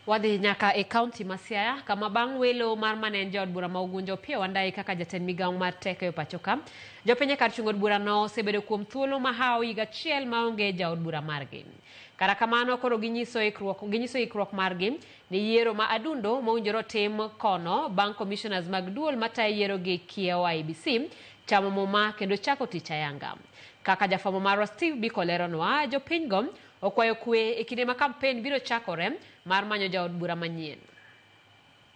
Wadhi nyaka e kaunti ma Siaya kama bang' welo mar mane en jaod bura ma Ugunja Opiyo Wandayi kaka jatend migawo mar teko e pacho ka, jopiny e kar chung' od burano osebedo kuom thuolo mahawo higa achiel maonge jaod bura margi. Kata kamano koro ginyiso ikruok, ginyiso ikruok margi ne yiero ma adundo mowinjore otim kono bang' commissioners mag duol matayo yiero gi kiewo IEBC chamo muma kendo chako tich ayanga. Kaka jafwambo marwa Steve Biko leronwa, jopinygo okwayo kwe e kinde ma kampen biro chakore mar manyo jaod bura manyien.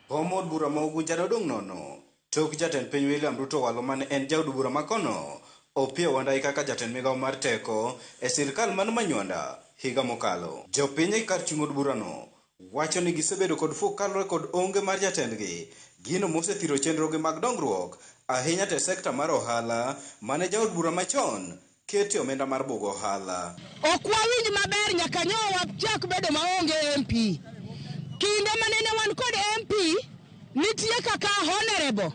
Kom od bura ma Ugunja nodong' nono tok jatend piny William Ruto walo mane en jaod bura ma kono Opiyo Wandayi kaka jatend migawo mar teko e sirkal man Manywanda higa mokalo. Jopiny e kar chung' od burano wacho ni gisebedo kod fuok kalure kod onge mar jatendgi, gino mosethiro chenrogi mag dongruok ahinya to e sekta mar ohala mane jaod bura machon kete omenda mar bugo ohala. Ok wawinj maber nyaka nyo wachak bedo maonge MP. Kinde manene wan kod MP, nitie kaka Honorable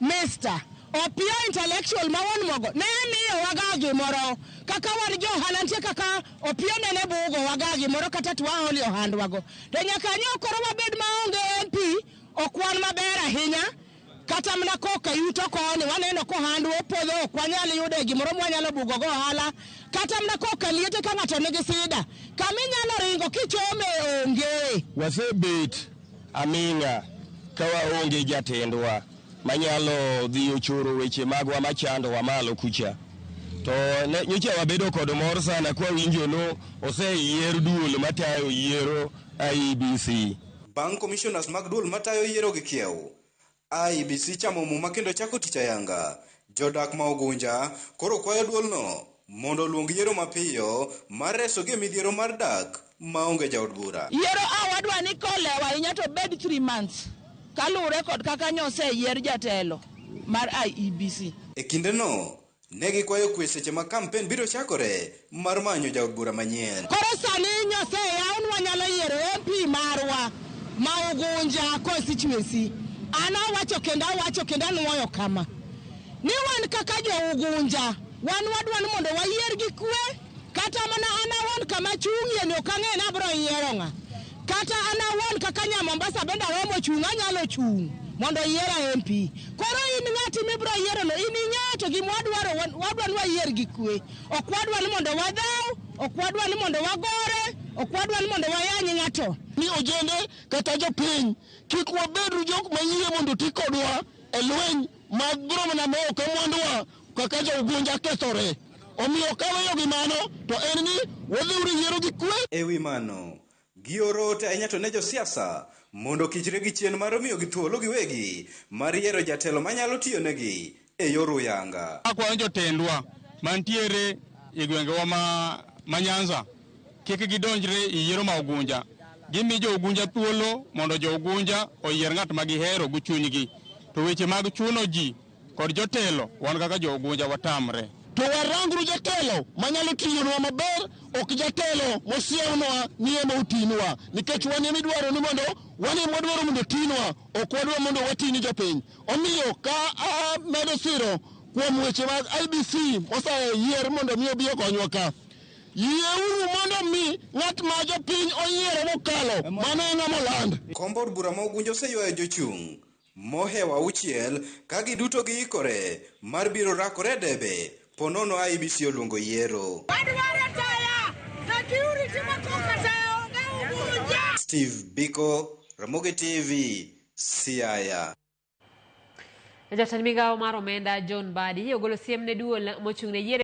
Mr. Opiyo Intellectual ma wuon mogo ne miyo waga gimoro. Kaka wan jo ohala nitie kaka Opiyo nene bugo waga gimoro kata to waoli ohandwago. To nyaka nyo koro wabed maonge MP, ok wan maber ahinya. Kata mana koka yuto koni waneno kohandwa opodho, ok wanyal yude gimoro mwanyalo bugo go ohala. Kata mana koka liete ka ng'ato nigi sida, kama inyalo ringo kichome onge. Wasebet aming'a ka waonge jatendwa manyalo dhi ochoro weche magwa machandowa malo kucha. To nyocha wabedo kod mor sana kwawinjo no oseyier duol matayo yiero IEBC. Bang' commissioners mag duol matayo yiero gi kiew, IEBC chamo muma kendo chako tich ayanga. Jodak ma Ugunja koro kwayo duolno mondo oluong yiero mapiyo mar resogi e midhiero mar dak maonge jaod bura. Yiero a wadwa ni kolewo ahinya to bed 3 months kaluwore kod kaka nyoseyier jatelo mar IEBC. E kindeno, ne gikwayo kwe seche ma kampen biro chakore mar manyo jaod bura manyien. Koro sani nyoseyawnwa nyalo yiero MP marwa ma Ugunja constituency. An awacho kendo awacho kendo anuoyo kama ni wan kaka jo Ugunja wan wadwa ni mondo wayier gi kwe. Kata mana an awuon kama achung'ie ni ok ang'e ni abiro yiero ng'a. Kata an awuon kaka nya Mombasa bende aromo chung' anyalo chung' mondo oyiera MP. Koro in ng'ati mibiro yiero no in ing'eyo to gima wadwaro wadwa ni wayier gi kwe. Ok wadwa ni mondo wadhaw, ok wadwa ni mondo wagore, ok wadwa ni mondo wayany ng'ato. Ni ojende kata jopiny kik wabed jok mayie mondo ti kodwa e lweny mag biro mana moyo ka mwanduwa kaka jo Ugunja kethore. Omiyo kaweyo gi mano to en ni wadhiuru yiero gi kwe. E wi mano, gioro ote ahinya to ne josiasa mondo okichre gi chien mar miyogi thuolo giwegi mar yiero jatelo manyalo tiyonegi e yor uyanga. Akwayo jotendwa mantiere e gwengewa ma Nyanza kik gidonjre e yiero ma Ugunja. Gimi jo Ugunja thuolo mondo jo Ugunja oyier ng'at ma gihero gi chunygi. To weche mag chuno ji kod jotelo wan kaka jo Ugunja watamre. To waranguru jatelo manyalo tiyonwa maber, ok jatelo mosiewnwa ni ema otinwa, nikech wan ema idwaro ni mondo wan ema wadwaro mondo otinwa, ok wadwar mondo watini jopiny. Omiyo ka amedo siro kuom weche mag IEBC moseyier mondo mi obi okonywa ka, yieuru mondo mi ng'at ma jopiny oyiero mokalo mano e ng'ama oland. Komb od bura ma Ugunja oseywayo jochung' mohewo auchiel ka giduto giikore mar biro rakore e debe ponono IEBC oluongo yiero. Wadwaro taya, security ma koka taya onge Ugunja. Steve Biko, Ramogi TV, Siaya. Jatend migawo mar omenda John Mbadi ogolo siem ne duol mochung' ne yiero